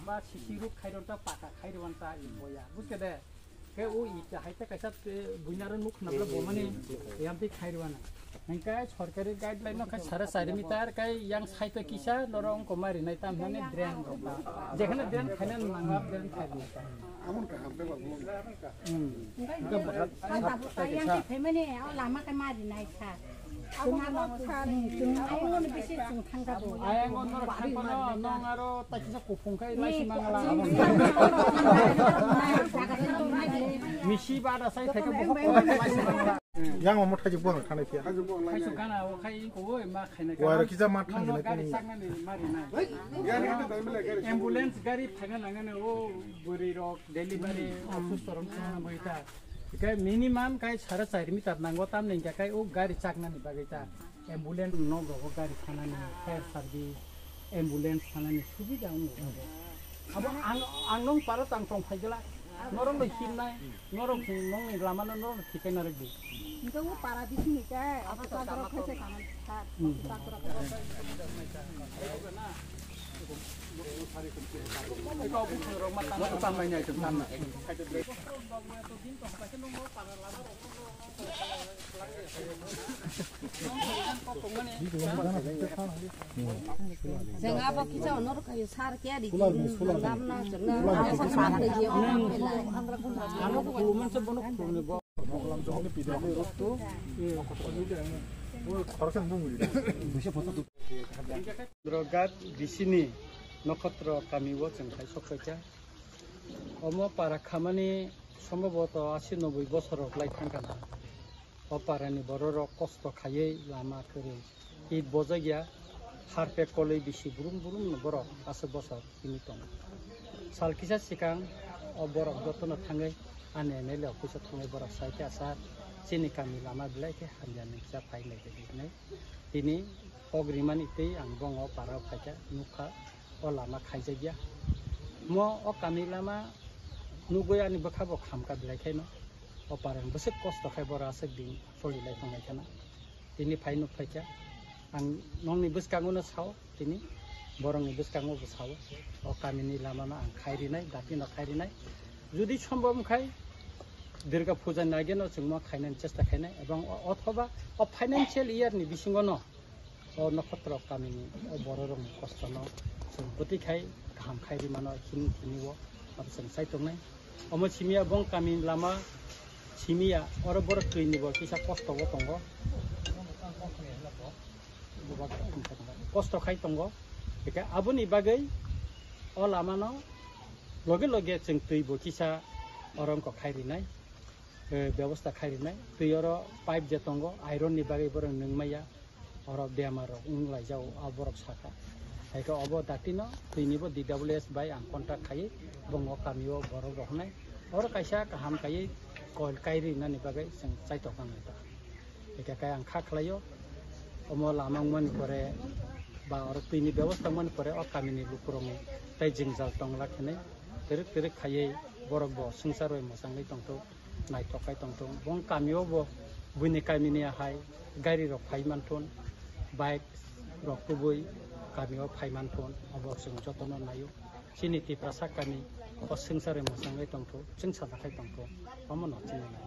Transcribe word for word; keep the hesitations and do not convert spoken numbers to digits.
Ba sisi ruk khairok ta paka khairok ta i boya. Buske de. Ke o i ta hai ta kaisa te buinaro nuk na bla bomani yam ti khairok na. Hingke sorkari guideline no khe sara sari meter kai yang sai to kisa norong ko mari nai tam hane drain rok ta. Jekhane drain khaina nangla drain khai nai ta. Amon kaham te ba bolong. Hmm. Ang tabu tayang ke family, o lama ke mari nai sa. Ayang ono bisi sung thang ka bo. Ayang ono thang kono, nong aro ta kisa kuphung kai lai si mangala. Misi bada sai thai ka bo ko lai si mangala. Yang omo thai jibon thanai pia. Khai su kana o khai ko oi ma khai na. Wa kisa ma thang na gari kini. Chak na ni mari nai. Ambulance gari phai na nang na o buri rok delivery office torom thang na bui ta. Hingke minimum kai sara chari meter nango, tamni hingke kai o gari chaknani bagwi ta. Ambulance nok rogo gari thanani, fire service, ambulance thanani subida wngo. Abo ang, ang nong paro tang tong phai gela. Norok no himnai, norok him nongni lama no norok no thikai narwk di. Hingke o para bising ni kai, abo ta borok khai se kana. Hmm. Jeng abo kisa onor kayo sar kya di. Dam na jeng na. Ano ko man se bono ko ne bo. Drogat bisini Nokotro kami o chwng khai sok paikha. Omo para khamani sombhoboto asi noboi bosor rok lai thangkha na. O parani bororok kosto khaiwi lama kwrwi it bojak ya, harpek kolwi bisi brum brum no borok aswk bosor himwi tongo. Sal kisa swkang o borok jotono thangwi ani M L A office o thangwi borok sai khe, "Sir, chini kami lama belai khe hamya, nung kisa phai lai di," hinwi. Tini kok rimani twi ang bongni o para o phaikha, nukha o lama khaijakya. Mo o kami lama nugwi ani bwkha bo khamkha belai khaino. O parani bwswk kosto khai borok aswk din choli lai tonglai khana. Tini phai nuk phaikha. Ang nongni bwskango no sao, tini borokni bwskango bo sao. O kamini lama no ang khai rinai, dati no khai rinai. Judi sombhob wngkhai, Durga Puja ni age no chwng ma khainani chesta khainai, ebong o-, othoba o financial year ni bisingo no o Nokotro kamini o bororokni kostono chwng bwtwi khai kaham khai rimano him hini o abo chwng sai tongnai. Omo simiya bong kami lama simiya oro borok twini bo kisa kosto o tongo. Kosto khai tongo. Eke aboni bagwi o lamano loge loge chwng twi bo kisa oro wngkok khai rinai, eh, bebosta khai rinai. Twi oro pipe je tongo, iron ni bagwi borok nwng maya. Oro bemar rok wng lai jago, a borok saka. Hai khe obo dati no twi ni bo D W S bai ang contact khai, bongni kami o borok rok hnai. Oro kaisa kaham khai coil kai ri nani bagwi chwng chaitok nang nai ta. Eke kai ang kha khlai o, omo lama wng mani pore ba oro twi ni bebosta wng mani pore o kami ni lukurok ni tai jwngjal tong lak hinwi twrwk twrwk khai borok bo swngchar bai mwchangwi tong thok. Naithok khai tongthung. Bong kamio bo buini kamini hai gari rok phai manthun, bike rok kubui kamio phai manthun, obo chwng jotono naio. Chini Tiprasa kami o swngcharwi mwchangwi tongthung, chwng sajakhai tongthung, omono chini nai.